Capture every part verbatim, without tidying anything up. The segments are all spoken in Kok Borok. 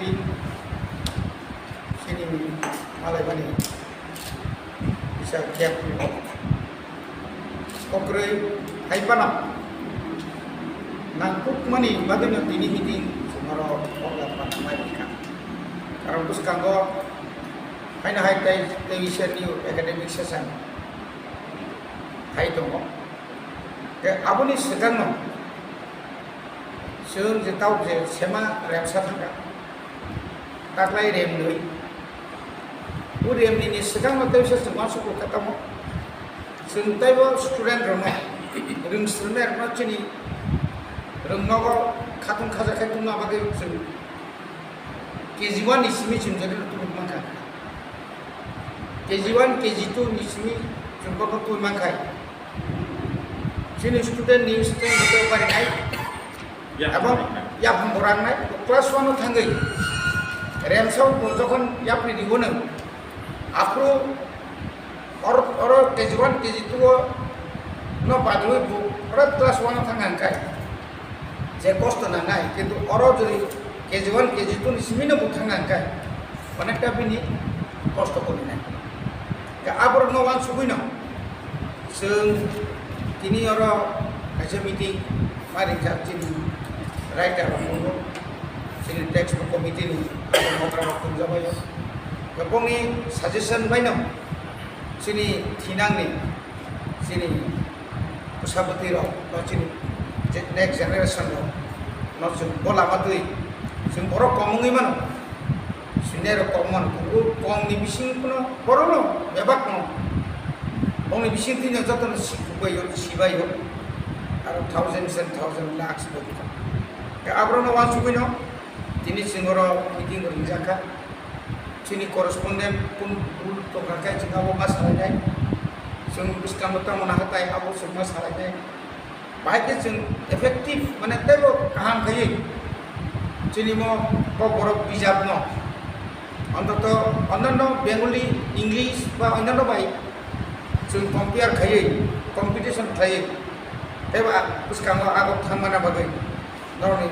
Chini malaimani kisa kep kokrwi hai phano nangkukmani bagwino tini meeting chwng oro program phano mai rikha. Karon bwskango haino hai tei, tei new academic session hai tongo. Tei aboni swkangno chwng je tabuk je sema remsa thangkha, taklai remnwi. O remnini swkangno teisa chwng uansukgo khe tamo chwng teibo student rokno, rwngsrwnai rokno chini rwngnogo khatung khaja khai tongna bagwi chwng K G one ni simi chwng jagwi tubui mankha. K G one, K G two ni simi chwng bono tubui mankha. Chini student ni student boto parinai. Abo yaphang bo rangnai, class one o thangwi remsa o bo jokhon yapri riwo nang, aphuru or-, oro K G one, K G two o no badrwi bo oro class one o thangna hwnkhai je kosto nangnai, kintu oro jodi K G one, K G two ni simi no bo thangna hwnkhai onekta bini kosto korinai. Aborokno uansugwino chwng tini oro kaisa meeting ma ringjak chini writer rok tongo, chini text committee ni mokra rok tongjabaio. Bongni suggestion baino chini thinangni chini bwsabwtwi rok ba chini je next generation rok no chwng bo lama twi chwng borok kong wngwi mano. Senior rok kong mano, o kong ni bising kuno borok no bebak no bongni bising twi no joto no sikhubai o, sibai o, aro thousands and thousand lakhs bai kha. Aborok no uansugwi no tini chwng oro meeting bo ringjak kha. Chini correspondent kun bul tongkha khe chwng abo ma salainai. Chwng bwskango tamo naha tai abo chwng ma salainai. Bahai khe chwng effective, mane teibo kaham khaiwi chini mo kokborok bijapno ontoto onnono Bengali, English ba onnono bai chwng compare khaiwi, competition khaiwi teibo bwskango agok thangmana bagwi norokni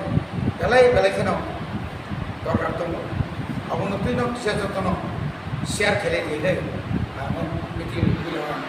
belai belai kheno dorkar tongo. Abono twino kisa jotono share khailai di hinwi ang meeting ni bisingo ang